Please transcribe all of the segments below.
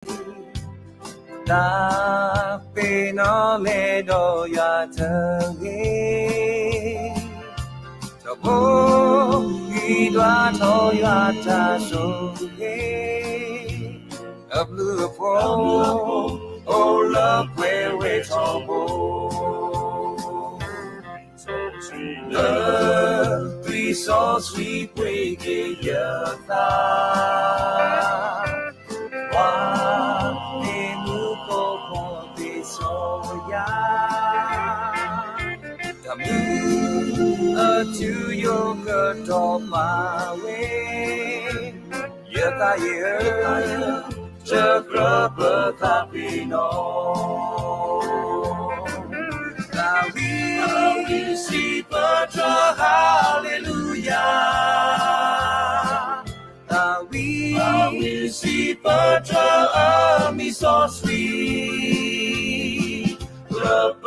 တၢ်ပ့ၤနီၣ်လဲၤဒီးယွၤတဂ့ၤ, တၢ်ဖိဂံၢ်ဒွးထီၣ်ယွၤတၢ်ဆိၣ်ဂ့ၤ, အဘျုးအဖှိၣ်အိၣ်လၢပှဲၤဝဲထီဘိ လၢသွံၣ်စီဆှံပှ့ၤက့ၤယသး, ပှၤသ့ၣ်မုၣ်ဖိခွါသ့ၣ်စီယၤ, တၢ်မုာ်အထူအယိာ်ကတီၤပာ်ဝဲ ယသးယံၤဧၢ, တကြၢးပသးပ့ၤနီၣ်, သးဝံၣ်စံးပတြၢၤ ဟါလ့လူယၤ, သးဝံၣ်စံးပတြၢၤအမံၤစီဆှံ လၢပ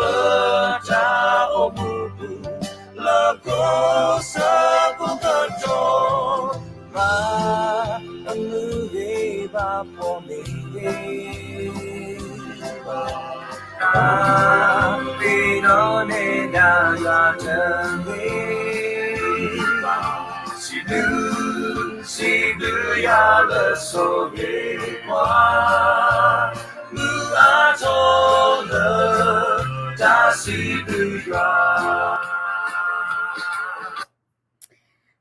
တၢ်အိၣ်မူပူၤ လၢကိးဆၢကိးကတီၢ်, မၤအမုၢ်ဂ့ၤဘၣ်ဖီမ့ၢ်ဂ့ၤ, တၢ်ပ့ၤနီၣ်နဲဒၣ်ယွၤတဂ့ၤ, စံးဘျုး စံးဘျုးယွၤလၢဆိၣ်ဂ့ၤပှၤ မုၢ်အါထီၣ်လၢ တၢ်စံးဘျုးယွၤ.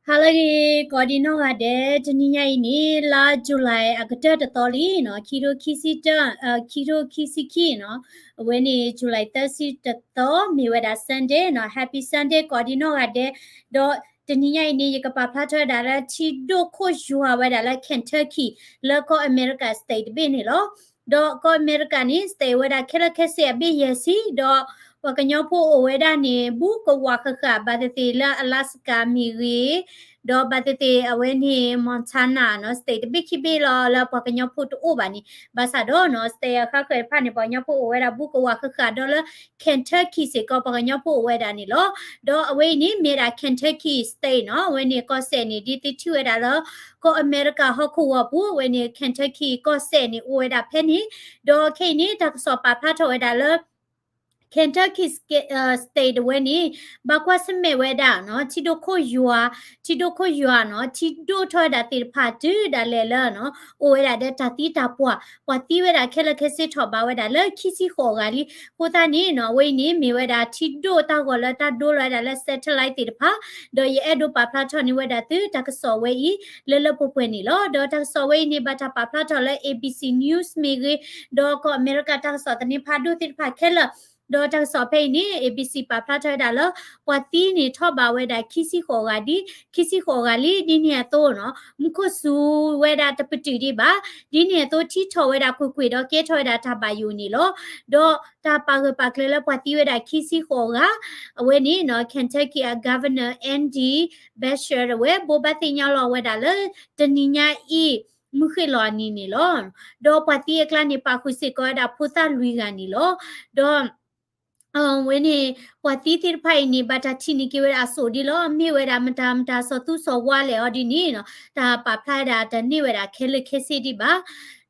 ဟါလၢအဂ့ၤ ကိးဒံနီၢ်ဂၤဒဲး, တနံၤညါအံၤန့ၣ် လါ July အကတၢၢ်တသီလံနီၤ, ခံထိခံဆံတၢ, ခံထိခံဆံခံနီၤ, အဝဲန့ၣ် July သၢဆံတသီ မ့ၢ်ဝဲဒၣ် Sunday နီၤ, Happy Sunday ကိးဒံနီၢ်ဂၤဒဲး, ဒီးတနံၤညါအံၤန့ၣ် ယကပာ်ဖျါထီၣ်ဝဲဒၣ်လၢထံဒိၣ်ခိၣ်ယွၤဝဲဒၣ်လၢ Kentucky လၢကီၢ်အမဲရကၤ state တဘ့ၣ်န့ၣ်လီၤ. ဒီးကီၢ်အမဲရကၤန့ၣ် state ဝဲဒၣ်ခဲလၢာ်ခဲဆ့အဘ့ၣ်ယဲၢ်ဆံ, ဒီးပှၤကညီဖိအိၣ်ဝဲဒၣ်န့ၣ် ဘူးကဝးဃၣ်ဃၣ် ဘၣ်သ့ၣ်သ့ၣ်လၢ Alaska မ့ၢ်ဂ့ၤ, ဒီးဘၣ်သ့ၣ်သ့ၣ်အဝဲန့ၣ် Montana နီၤ, state တဘ့ၣ်ခံဘ့ၣ်လီၤ လၢပှၤကညီဖိတအိၣ်ဘၣ်န့ၣ်, ဘၣ်ဆၣ်ဒီးနီၤ state အဃါဃၢၤတဖၣ်န့ၣ် ပှၤကညီဖိအိၣ်ဝဲဒၣ်ဘူးကဝးဃၣ်ဃၣ်, ဒီးလၢ Kentucky စ့ၢ်ကီး ပှၤကညီဖိအိၣ်ဝဲဒၣ်န့ၣ်လီၤ. ဒီးအဝဲအံၤန့ၣ် မ့ၢ်ဒၣ် Kentucky state နီၤ, အဝဲန့ၣ်ကီၢ်စဲၣ်န့ၣ် ဒ်သုထံၣ်ဝဲဒၣ်လၢ ကီၢ်အမဲရကၤဟီၣ်ခိၣ်ဝီၤပူၤ, အဝဲန့ၣ် Kentucky ကီၢ်စဲၣ်န့ၣ် အိၣ်ဝဲဒၣ်ဖဲန့ၣ်, ဒီးခဲအံၤန့ၣ် တၢ်ကစီၣ်ပာ်ဖျါထီၣ်ဝဲဒၣ်လၢ Kentucky state အဝဲန့ၣ် ဘၣ်ကွၢ်ဆၢၣ်မဲာ်ဝဲဒၣ်နီၤ ထံဒိၣ်ခိၣ်ယွၤ, ထံဒိၣ်ခိၣ်ယွၤနီၤ, ထံဒိၣ်ထီၣ်ဝဲဒၣ်သ့ၣ်တဖၣ်တုၤဒၣ်လဲာ်လၢနီၤ အိၣ်ဝဲဒၣ်ဒီးတၢ်သံတၢ်ပှၢ်, ပှၤသံဝဲဒၣ်ခဲလၢာ်ခဲဆ့ထီၣ်ဘးဝဲဒၣ်လၢခံဆံဃိးဂၤလံ. အဃိသတးန့ၣ်နီၤ အဝဲအံၤန့ၣ် မ့ၢ်ဝဲဒၣ်ထံဒိၣ်တၢ်ဂီၤလၢတၢ်ဒိလီၤဝဲဒၣ်လၢ satellite သ့ၣ်တဖၣ်, ဒီးယအဲၣ်ဒိးပာ်ဖျါထီၣ်န့ၢ်ဝဲဒၣ်သုတၢ်ကစီၣ်ဝဲအံၤ လၢလၢပှဲၤပှဲၤန့ၣ်လီၤ. ဒီးတၢ်ကစီၣ်ဝဲအံၤန့ၣ် ဘၣ်တၢ်ပာ်ဖျါထီၣ်လၢ A B C News မ့ၢ်ဂ့ၤ, ဒီးကီၢ်အမဲရကၤတၢ်ကစီၣ်သန့ဖးဒိၣ်သ့ၣ်တဖၣ်ခဲလၢာ်, ဒီးတၢ်ကစီၣ်ဖဲအံၤန့ၣ် A B C ပာ်ဖျါထီၣ်ဝဲဒၣ်လၢ ပှၤသံန့ၣ်ထီၣ်ဘးဝဲဒၣ်ခံဆံဃိးဂၤဒ်, ခံဆံဃိးဂၤလံ ဒ်န့ၣ်အသိးနီၤ မူခိၣ်စူၤဝဲဒၣ်တပတုာ်ဒံးဘၣ်, ဒ်န့ၣ်အသိးထံထီၣ်ဝဲဒၣ်ကွ့ၢ်ကွ့ၢ်ဒီးကဲထီၣ်ဝဲဒၣ်တၢ်ဘၣ်ယိၣ်န့ၣ်လီၤ. ဒီးတၢ်ပာ်ဂၢၢ်ပာ်ကျၢၤလၢပှၤသံဝဲဒၣ်ခံဆံဃိးဂၤ, အဝဲန့ၣ်နီၤ Kentucky အ Governor Andy Beshear အဝဲ ဘိးဘၣ်သ့ၣ်ညါလီၤဝဲဒၣ်လၢ တနံၤညါအံၤ မုၢ်ဃ့ၢ်လီၤအနံၤန့ၣ်လီၤ. ဒီးပှၤသံအကျါန့ၣ် ပာ်ဃုာ်စ့ၢ်ကီးဝဲဒၣ်ဖိသၣ်လွံၢ်ဂၤန့ၣ်လီၤ. ဒီး အဝဲန့ၣ် ပှၤသံသ့ၣ်တဖၣ်အံၤန့ၣ် ဘၣ်တၢ်ထံၣ်န့ၢ်က့ၤဝဲဒၣ်အစိၣ်ဒ်လီၤ. မ့ၢ်ဝဲဒၣ်မတၤမတၤစီၤသူစီၤဝါလဲၣ်အီၤဒ်န့ၣ်နီၤ တၢ်ပာ်ဖျါဝဲဒၣ်တန့ၢ်ဝဲဒၣ်ခဲလၢာ်ခဲဆ့ဒံးဘၣ်.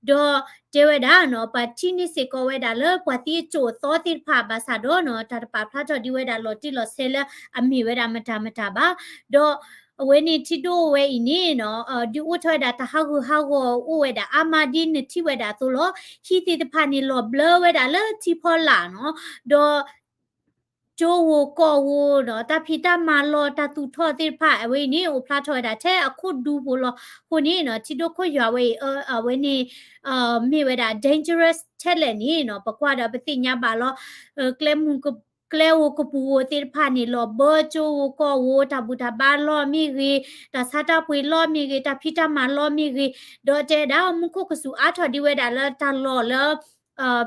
ဒီးတဲဝဲဒၣ်နီၤ ပှၤထံၣ်န့ၢ်စ့ၢ်ကီးဝဲဒၣ်လၢပှၤသံအစိၣ်အသီသ့ၣ်တဖၣ်ဘၣ်ဆၣ်ဒီးနီၤ တၢ်တပာ်ဖျါထီၣ်ဒံးဝဲဒၣ်လီၤတံၢ်လီၤဆဲးလၢအမ့ၢ်ဝဲဒၣ်မတၤမတၤဘၣ်. ဒီးအဝဲန့ၣ်ထံဒိၣ်ဝဲအံၤန့ၣ်နီၤ ဒုးအိၣ်ထီၣ်ဝဲဒၣ်တၢ်ဟးဂူာ်ဟးဂီၤအိၣ်ဝဲဒၣ် အါမးဒ်နထံၣ်ဝဲဒၣ်အသိးလီၤ. ဟံၣ်သ့ၣ်တဖၣ်န့ၣ်လီၤဘျၢဝဲဒၣ်လၢထံဖီလာ်နီၤ ဒီး ကၠိဧိၤကီၢ်ဧိၤဒီး တၢ်ဖံးတၢ်မၤလီၢ် တၢ်သူၣ်ထီၣ်သ့ၣ်တဖၣ် အဝဲအံၤန့ၣ် အိၣ်ဖျါထီၣ်ဝဲဒၣ်ထဲအခိၣ်ဒူဖိလီၤ. အဃိန့ၣ်နီၤ ထံဒိၣ်ခိၣ်ယွၤဝဲအံၤ အဝဲန့ၣ် မ့ၢ်ဝဲဒၣ် dangerous ထဲလဲၣ်န့ၣ်နီၤ ပကွၢ်ဒီးပသ့ၣ်ညါဘၣ်လီၤ. ကျဲမုၢ်က ကျဲဧိၤကပူၤဧိၤသ့ၣ်တဖၣ်န့ၣ် လီၤဘၢကၠိဧိၤကီၢ်ဧိၤ တၢ်ဘူၣ်တၢ်ဘါလီၢ်မ့ၢ်ဂ့ၤ, တၢ်ဆါတၢ်ပှ့ၤလီၢ်မ့ၢ်ဂ့ၤ, တၢ်ဖံးတၢ်မၤလီၢ်မ့ၢ်ဂ့ၤ, ဒီးတဲဒၣ်မူခိၣ်ကစူၤအါထီၣ်ဒံးဝဲဒၣ်လၢတၢ်လီၢ်လၢ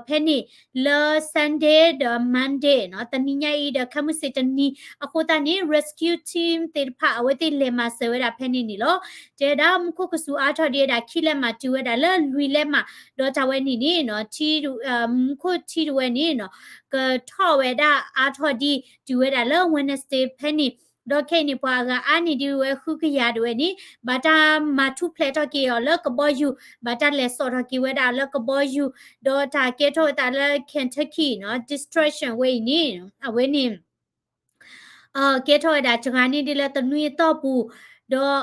ဖဲန့ၣ် လၢ Sunday ဒီး Monday နီၤ တနံၤညါအံၤဒီးခဲမုၢ်ဆ့ၣ်တနံၤ အဃိသတးန့ၣ် rescue team သ့ၣ်တဖၣ် အဝဲသ့ၣ်လဲၤမၤစၢၤဝဲဒၣ်ဖဲန့ၣ်န့ၣ်လီၤ. တဲဒၣ်မူခိၣ်ကစူၤအါထီၣ်ဒံးဝဲဒၣ်ခံလဲးမး တုၤဝဲဒၣ်လၢလွံၢ်လဲးမး, ဒီးတၢ်ဝဲန့ၣ်န့ၣ်နီၤ ထံ မူခိၣ်ထံတဝဲန့ၣ်နီၤ ကထီၣ်ဝဲဒၣ်အါထီၣ်ဒံး တုၤဝဲဒၣ်လၢ Wednesday ဖဲန့ၣ် ဒီးခဲအံၤန့ၣ် ပှၤအဂၤအါန့ၢ်ဒံးဝဲဃုကယၤဒၣ်ဝဲန့ၣ် ဘၣ်တၢ်မၤထူၣ်ဖျဲးထီၣ်က့ၤအီၤလၢကဘီယူၤ, ဘၣ်တၢ်လဲၤစိာ်ထီၣ်က့ၤဝဲဒၣ်လၢကဘီယူၤ, ဒီးတၢ်ကဲထီၣ်ဝဲသးလၢ Kentucky နီၤ destruction ဝဲအံၤန့ၣ် အဝဲန့ၣ် ကဲထီၣ်ဝဲဒၣ်စှၤန့ၢ်ဒံးလၢတနွံအတီၢ်ပူၤ, ဒီး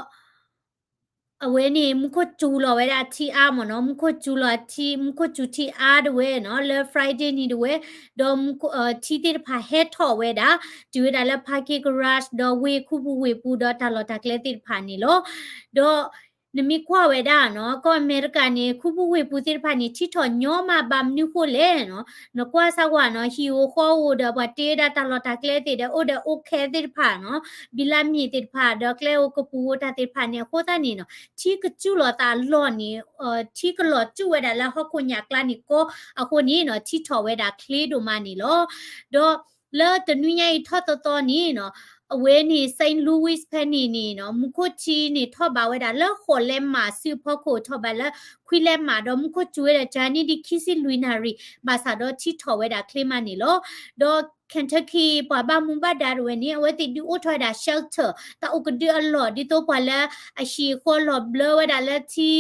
အဝဲန့ၣ် မူခိၣ်စူၤလီၤဝဲဒၣ်ထံအါမ့ၢ်နီၤ, မူခိၣ်စူၤလီၤထံ, မူခိၣ်စူၤထံအါဒၣ်ဝဲနီၤ လၢ Friday န့ၣ်ဒၣ်ဝဲ, ဒီးမူခိၣ် ထံသ့ၣ်တဖၣ်ဟဲထီၣ်ဝဲဒၣ်, တုၤဝဲဒၣ်လၢ parking garage ဒီးဝ့ၢ်ခူပူၤဝ့ၢ်ပူၤ ဒီးတၢ်လီၢ်တၢ်ကျဲသ့ၣ်တဖၣ်န့ၣ်လီၤ. ဒီး နမ့ၢ်ကွၢ်ဝဲဒၣ်နီၤ ကီၢ်အမဲရကၤန့ၣ် ခူပူၤဝ့ၢ်ပူၤသ့ၣ်တဖၣ်န့ၣ် ထံထီၣ်ညီမး ဘၣ်မနုၤဃိလဲၣ်နီၤ, နကွၢ်စၢ်ကွၢ်နီၤ ဟံၣ်ဧိၤဃီဧိၤဒီး ပှၤတ့ဝဲဒၣ်တၢ်လီၢ်တၢ်ကျဲသ့ၣ်ဒီး အိၣ်ဒီးအိၣ်ခဲသ့ၣ်တဖၣ်နီၤ, ဘံလၢမ့ၢ်သ့ၣ်တဖၣ် ဒီးကျဲဧိၤကပူၤဧိၤတၢ်သ့ၣ်တဖၣ်န့ၣ် အဃိသတးန့ၣ်နီၤ ထံကစူၤလီၤသးအလီၢ်န့ၣ် ထံကလီၤစူၤဝဲဒၣ်လၢဟီၣ်ခိၣ်ညၣ်ကျါန့ၣ်ကီ, အဃိန့ၣ်နီၤ ထံထီၣ်ဝဲဒၣ်ချ့ဒိၣ်မးန့ၣ်လီၤ. ဒီးလၢတနွံညါအံၤထီၣ်သီသီန့ၣ်နီၤ အဝဲန့ၣ် Saint Louis ဖဲန့ၣ်န့ၣ်နီၤ မူခိၣ်ထံန့ၣ်ထီၣ်ဘးဝဲဒၣ်လၢဃိးလဲးမး စုအဖီခိၣ်ထီၣ်ဘးလၢခွံလဲးမး ဒီးမူခိၣ်စူၤဝဲဒၣ်စှၤန့ၢ်ဒံးခံဆံလွံၢ်နၣ်ရံၣ် ဘၣ်ဆၣ်ဒီးထံထီၣ်ဝဲဒၣ်ချ့မးန့ၣ်လီၤ. ဒီး Kentucky ပှၤဘၣ်မူဘၣ်ဒါဒၣ်ဝဲန့ၣ် အဝဲသ့ၣ်ဒုးအိၣ်ထီၣ်ဝဲဒၣ် shelter တၢ်အိၣ်ကဒုအလီၢ် ဒ်သိးပှၤလၢအဟံၣ်အဃီလီၤဘျၢဝဲဒၣ်လၢထံ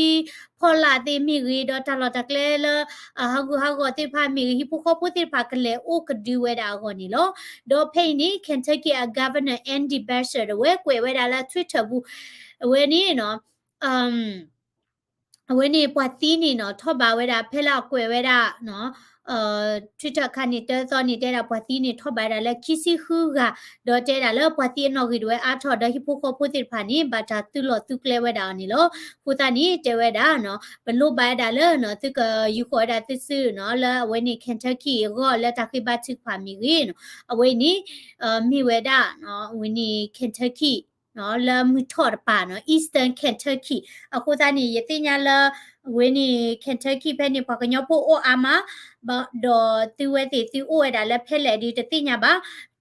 ဖီလာ်သ့ၣ်မ့ၢ်ဂ့ၤ ဒီးတၢ်လီၢ်တၢ်ကျဲလၢ ဟးဂူာ်ဟးဂီၤသ့ၣ်တဖၣ်မ့ၢ်ဂ့ၤ ဟံၣ်ဖိဃီဖိသ့ၣ်တဖၣ်ကလဲၤအိၣ်ကဒုဝဲဒၣ်အဂီၢ်န့ၣ်လီၤ. ဒီးဖဲအံၤန့ၣ် Kentucky အ Governor Andy Beshear ဒၣ်ဝဲကွဲးဝဲဒၣ်လၢ Twitter ပူၤ အဝဲန့ၣ်နီၤ အဝဲန့ၣ်ပှၤသံန့ၣ်နီၤ ထီၣ်ဘးဝဲဒၣ်ဖဲလၢအကွဲးဝဲဒၣ် Twitter အခါန့ၣ် တၢသီန့ၣ် တဲဒၣ်ပှၤသံန့ၣ်ထီၣ်ဘးဝဲဒၣ်လၢခံဆံဃုဂၤ, ဒီးတဲဒၣ်လၢပှၤသံအနီၣ်ဂံၢ်ဒၣ်ဝဲအါထီၣ် ဒီးဟံၣ်ဖိဃီဖိသ့ၣ်တဖၣ်န့ၣ် ဘၣ်တၢ်သုးလီၢ်သုးကျဲဝဲဒၣ်အီၤန့ၣ်လီၤ. အဃိသတးန့ၣ် တဲဝဲဒၣ် ပလိၣ်ဘၣ်ဝဲဒၣ်လၢ သုကယူၤဃီၤဝဲဒၣ်သုစုနီၤ လၢအဝဲန့ၣ် Kentucky အဂီၢ်လၢတၢ်ဃ့ဘါထုကဖၣ်မ့ၢ်ဂ့ၤနီၤ အဝဲန့ၣ် မ့ၢ်ဝဲဒၣ် အဝဲန့ၣ် Kentucky လၢမုၢ်ထီၣ်တပၤနီၤ Eastern Kentucky အဃိသတးန့ၣ် ယသ့ၣ်ညါလၢ အဝဲန့ၣ် Kentucky ဖဲန့ၣ် ပှၤကညီဖိအိၣ်အါမး ဒီးသုဝဲသ့ၣ်သုအိၣ်ဝဲဒၣ်လၢဖဲလဲၣ်ဒုးတသ့ၣ်ညါဘၣ်.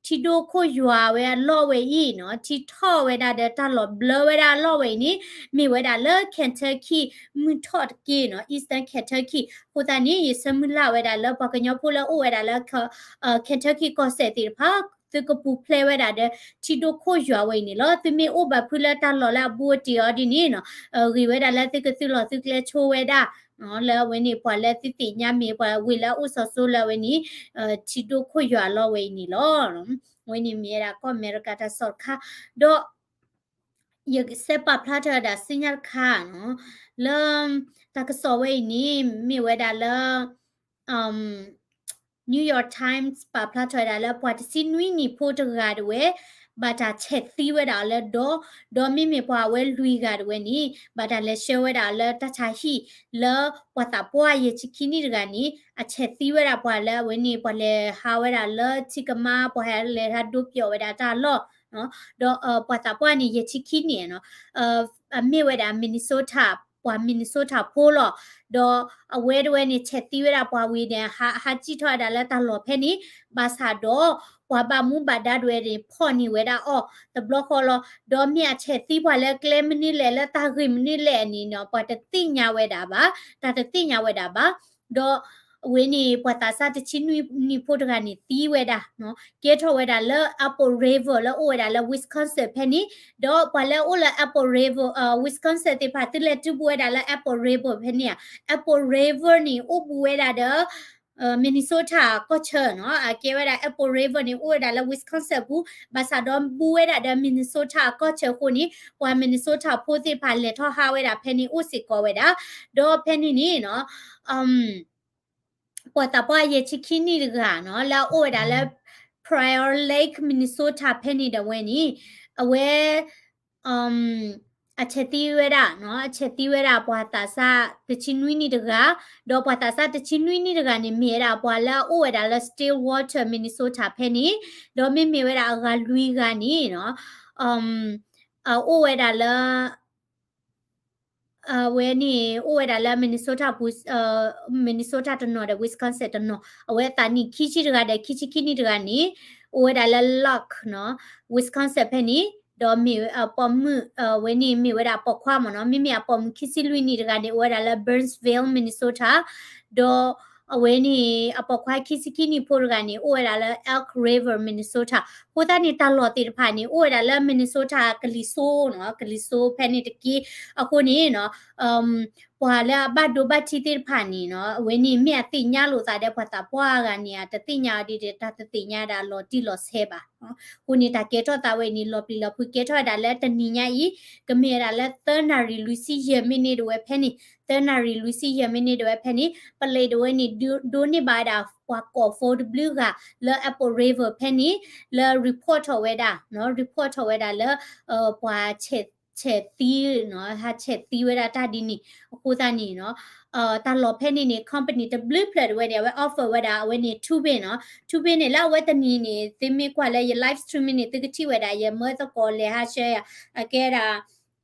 ထံဒိၣ်ခိၣ်ယွၤဝဲအလီၢ်ဝဲအံၤနီၤ ထံထီၣ်ဝဲဒၣ်ဒီးတၢ်လီၢ်ဘျၢဝဲဒၣ်အလီၢ်ဝဲအံၤန့ၣ် မ့ၢ်ဝဲဒၣ်လၢ Kentucky မုၢ်ထီၣ်တက့ၢ်နီၤ Eastern Kentucky အဃိသတးန့ၣ် ယဆၢမုၢ်လၢ်ဝဲဒၣ်လၢပှၤကညီဖိလၢအိၣ်ဝဲဒၣ်လၢ Kentucky ကီၢ်စဲၣ်သ့ၣ်တဖၣ် သုကပူၤဖျဲးဝဲဒၣ်ဒီး ထံဒိၣ်ခိၣ်ယွၤဝဲအံၤန့ၣ်လီၤ. သုမ့ၢ်အိၣ်ဘၣ်ဖုလၢတၢ်လီၢ်လၢအဘူးအတံၢ်အီၤဒ်န့ၣ်နီၤ ဂ့ၤဝဲဒၣ်လၢသုကသုးလီၢ်သုးကျဲဆိဝဲဒၣ် လၢအဝဲန့ၣ် ပှၤလၢသုသ့ၣ်ညါမ့ၢ် ပှၤဝ့ၢ်လၢအအိၣ်စီၤစိလၢအဝဲန့ၣ် ထံဒိၣ်ခိၣ်ယွၤအလီၢ်ဝဲအံၤန့ၣ်လီၤ. အဝဲန့ၣ်မ့ၢ်ဝဲဒၣ်ကီၢ်အမဲရကၤတၢ်ကစီၣ်တခါ ဒီး ယဆဲးပာ်ဖျါထီၣ်ဝဲဒၣ်ဆူညါတခါနီၤ လၢ တၢ်ကစီၣ်ဝဲအံၤန့ၣ် မ့ၢ်ဝဲဒၣ်လၢ New York Times ပာ်ဖျါထီၣ်ဝဲဒၣ်လၢပှၤတဆံနွံနံၣ်ဖိတဂၤဒၣ်ဝဲ ဘၣ်တၢ်ဆဲးသံဝဲဒၣ်အီၤလၢဒီ ဒီးမ့မ့ၢ်ပှၤအဝဲလွံၢ်ဂၤဒၣ်ဝဲန့ၣ် ဘၣ်တၢ်လဲၤဆှၢဝဲဒၣ်အီၤလၢတၢ်ဆါဟံၣ် လၢပှၤသးပှၢ်ယဲၢ်ဆံခံနံၣ်တဂၤန့ၣ် အဆဲးသံဝဲဒၣ်ပှၤလၢအဝဲန့ၣ် ပှၤလဲၤဟးဝဲဒၣ်လၢထံကမါ ပှၤဟဲလဲၤဟးဒိးပျီၣ်ဝဲဒၣ်တၢ်လီၢ် ဒီးပှၤသးပှၢ်န့ၣ် ယဲၢ်ဆံခံနံၣ်နီၤ အမ့ၢ်ဝဲဒၣ် Minnesota ပှၤ Minnesota ဖိလီၤ. ဒီးအဝဲဒၣ်ဝဲန့ၣ် ဆဲးသံဝဲဒၣ်ပှၤဝံၤန့ၣ် ဟးစံၣ်ထီၣ်ဝဲဒၣ်လၢတၢ်လီၢ်ဖဲန့ၣ် ဘၣ်ဆၣ်ဒီး ပှၤဘၣ်မူဘၣ်ဒါဒၣ်ဝဲန့ၣ် ဖီၣ်န့ၢ်ဝဲဒၣ်အီၤတဘျီဃီလီၤ. ဒီးမ့ၢ်အဆဲးသံပှၤလၢကျဲမနုၤလဲၣ် လၢတၢ်ဂ့ၢ်မနုၤလဲၣ်န့ၣ်နီၤ ပှၤတသ့ၣ်ညါဝဲဒၣ်ဘၣ်, တၢ်တသ့ၣ်ညါဝဲဒၣ်ဘၣ်. ဒီးအဝဲန့ၣ် ပှၤသးစၢ်တဆံနွံနံၣ်ဖိတဂၤန့ၣ် သံဝဲဒၣ် ကဲထီၣ်ဝဲဒၣ်လၢ Apple River လၢအိၣ်ဝဲဒၣ်လၢ Wisconsin ဖဲန့ၣ်, ဒီးပှၤလၢအအိၣ်လၢ Apple River, Wisconsin သ့ၣ်တဖၣ်သုလဲၤတုၤဘူးဝဲဒၣ်လၢ Apple River ဖဲန့ၣ်ဧါ, Apple River န့ၣ် အိၣ်ဘူးဝဲဒၣ်ဒီး Minnesota ကီၢ်ဆၢနီၤ, အကဲဝဲဒၣ် Apple River န့ၣ် အိၣ်ဝဲဒၣ်လၢ Wisconsin ပူၤ, ဘၣ်ဆၣ်ဒီးဘူးဝဲဒၣ်ဒီး Minnesota ကီၢ်ဆၢအဃိန့ၣ် ပှၤ Minnesota ဖိသ့ၣ်တဖၣ်လဲၤထီၣ်ဟးဝဲဒၣ်ဖဲန့ၣ်အိၣ်စ့ၢ်ကီးဝဲဒၣ်, ဒီးဖဲန့ၣ်န့ၣ်နီၤ ပှၤသးပှၢ်ယဲၢ်ဆံခံနံၣ်တဂၤနီၤ လၢအအိၣ်ဝဲဒၣ်လၢ Prior Lake Minnesota ဖဲန့ၣ်ဒၣ်ဝဲန့ၣ် အဝဲ အဆဲးသံဝဲဒၣ်နီၤ, အဆဲးသံဝဲဒၣ်ပှၤသးစၢ်တဆံနွံနံၣ်တဂၤ, ဒီးပှၤသးစၢ်တဆံနွံနံၣ်တဂၤန့ၣ် မ့ၢ်ဝဲဒၣ်ပှၤလၢအအိၣ်ဝဲဒၣ်လၢ Stillwater Minnesota ဖဲန့ၣ်, ဒီးမ့မ့ၢ်ဝဲဒၣ်အဂၤလွံၢ်ဂၤန့ၣ်နီၤ အအိၣ်ဝဲဒၣ်လၢ အဝဲန့ၣ် အိၣ်ဝဲဒၣ်လၢ Minnesota ပူၤ, Minnesota တနီၤဒီး Wisconsin တနီၤ, အဝဲသးနံၣ်ခံဆံတဂၤဒီး ခံဆံခံနံၣ်တဂၤန့ၣ် အိၣ်ဝဲဒၣ်လၢ Luck နီၤ, Wisconsin ဖဲန့ၣ်, ဒီးမ့ၢ်အပိာ်မုၣ် အဝဲန့ၣ်မ့ၢ်ဝဲဒၣ်အပိာ်ခွါမ့ၢ်နီၤ, မ့မ့ၢ်အပိာ်မုၣ်ခံဆံလွံၢ်နံၣ်တဂၤန့ၣ် အိၣ်ဝဲဒၣ်လၢ Burnsville Minnesota, ဒီးအဝဲန့ၣ် အပိာ်ခွါခံဆံခံနံၣ်ဖိတဂၤန့ၣ် အိၣ်ဝဲဒၣ်လၢ Elk River Minnesota, အဃိသတးန့ၣ် တၢ်လီၢ်သ့ၣ်တဖၣ်န့ၣ် အိၣ်ဝဲဒၣ်လၢ Minnesota ကလံၤစိနီၤ, ကလံၤစိဖဲန့ၣ်တက့ၢ်. အဃိန့ၣ်နီၤ ပှၤလၢအဘၣ်ဒိဘၣ်ထံးသ့ၣ်တဖၣ်န့ၣ်နီၤ အဝဲန့ၣ်မ့ၢ်အသ့ၣ်ညါလိာ်သးဒီးပှၤသးပှၢ်အဂၤန့ၣ် တသ့ၣ်ညါအီၤဒ်ဒီး တၢ်တသ့ၣ်ညါဒၣ်လီၤတံၢ်လီၤဆဲးဘၣ်. အဃိန့ၣ် တၢ်ကဲထီၣ်သးဝဲန့ၣ် လီၤပျံၤလီၤဖုးကဲထီၣ်ဝဲဒၣ်လၢတနံၤညါအံၤ ကမ့ၢ်ဝဲဒၣ်လၢသၢနၣ်ရံၣ်လွံၢ်ဆံယဲၢ်မံးနံးဒၣ်ဝဲဖဲန့ၣ်, သၢနၣ်ရံၣ်လွံၢ်ဆံယဲၢ်မံးနံးဒၣ်ဝဲဖဲန့ၣ် ပလံးဒၣ်ဝဲန့ၣ် ဒိးန့ၢ်ဘၣ်ဝဲဒၣ်ပှၤကိးဖိတဘျုးဂၤလၢ Apple River ဖဲန့ၣ် လၢ report ထီၣ်ဝဲဒၣ်နီၤ, report ထီၣ်ဝဲဒၣ်လၢ ပှၤ ဆဲးသံနီၤ, ဟးဆဲးသံဝဲဒၣ်တၢ်ဒ်န့ၣ်. အဃိသတးန့ၣ်နီၤ တၢ်လီၢ်ဖဲန့ၣ်န့ၣ် company တဘျုးဖျၢၣ်ဒၣ်ဝဲန့ၣ် အဝဲ offer ဝဲဒၣ် အဝဲန့ၣ် two bay နီၤ, two bay န့ၣ် လၢအဝဲတနံၤန့ၣ် သုမ့ၢ်ကွၢ်လၢယ live stream န့ၣ် သုကထံၣ်ဝဲဒၣ် ယမၢသကိးလဲၤဟးဆှၢယၤ အကဲဒၣ်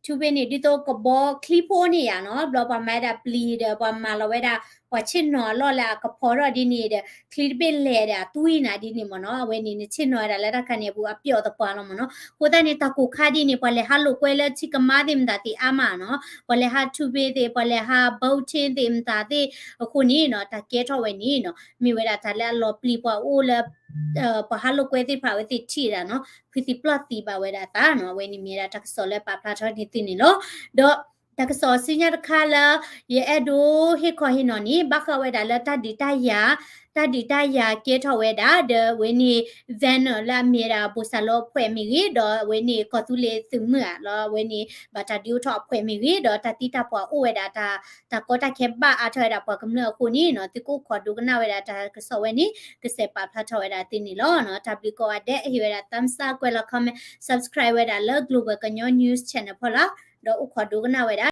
two bay န့ၣ် ဒ်သိးကဘီချံဖိန့ၢ်ယၤနီၤ, ဘျီပှၤမၤဝဲဒၣ်ပျံၤဒီး ပှၤမၤလီၤဝဲဒၣ် ပှၤဆ့ၣ်နီၤအလီၢ်လၢအကဖီထီၣ်ဒ်န့ၣ်ဒီး ချံတဘ့ၣ်လဲၤဒီးအသွံၣ်နၤဒ်န့ၣ်မ့ၢ်နီၤ, အဝဲန့ၣ် နဆ့ၣ်နီၤဝဲဒၣ်လၢတၢ်ခါန့ၣ်အပူၤ အပျီၣ်သပှၢ်လီၤမ့ၢ်နီၤ. အဃိသတးန့ၣ် တၢ်ကိၢ်ခါဒ်န့ၣ် ပှၤလဲၤဟးလိာ်ကွဲလၢထံကမါသ့ၣ်မတၤသ့ၣ်အါမးနီၤ, ပှၤလဲၤဟး two bay သ့ၣ် ပှၤလဲၤဟး boating သ့ၣ်မတၤသ့ၣ် အဃိန့ၣ်နီၤ တၢ်ကဲထီၣ်ဝဲန့ၣ်နီၤ မ့ၢ်ဝဲဒၣ်တၢ်လၢအလီၤပျံၤပှၤအိၣ်လၢ ပှၤဟးလိာ်ကွဲသ့ၣ်တဖၣ်အဝဲသ့ၣ်ထံၣ်ဝဲဒၣ်နီၤ, ဖုးသံပျီၢ်သံဘၣ်ဝဲဒၣ်အသးနီၤ. အဝဲန့ၣ်မ့ၢ်ဝဲဒၣ်တၢ်ကစီၣ်လၢပာ်ဖျါထီၣ်န့ၢ်သုန့ၣ်လီၤ. ဒီးတၢ်ကစီၣ်ဆူညါတခါလၢ ယအဲၣ်ဒိးဟ့ၣ်ခီဟ့ၣ်နီၤန့ၣ် ဘၣ်ဃးဝဲဒၣ်လၢတၢ်ဒုးတၢ်ယၤ, တၢ်ဒုးတၢ်ယၤကဲထီၣ်ဝဲဒၣ် ဒီးအဝဲန့ၣ် Venner လၢအမ့ၢ်ဝဲဒၣ် ဘိၣ်စၢ်လီအဖှဲးမ့ၢ်ဂ့ၤ, ဒီးအဝဲန့ၣ် ကီၢ်သူလ့ၤသုးမုၢ်ဧါလီၤ, အဝဲန့ၣ် ဘၣ်တၢ်ဒုးအိၣ်ထီၣ်အဖှဲးမ့ၢ်ဂ့ၤ, ဒီးတၢ်သံတၢ်ပှၢ်အိၣ်ဝဲဒၣ် တၢ် တၢ်ကီတၢ်ခဲဘၣ်အါထီၣ်ဝဲဒၣ်ပှၤကမျၢၢ်အဃိန့ၣ်နီၤ, သုကအိၣ်ခိးဒိကနၣ်ဝဲဒၣ်တၢ်ကစီၣ်ဝဲန့ၣ် ကစဲးပာ်ဖျါထီၣ်ဝဲဒၣ်သုန့ၣ်လီၤ. တၢ်ဘျုးကိးဂၤဒဲး ဟ့ၣ်ဝဲဒၣ် thumbs up ကွဲးလီၤ comment, subscribe ဝဲဒၣ်လၢ Global ကညီ News Channel ဖီလာ်, ဒီးအိၣ်ခိးဒိကနၣ်ဝဲဒၣ်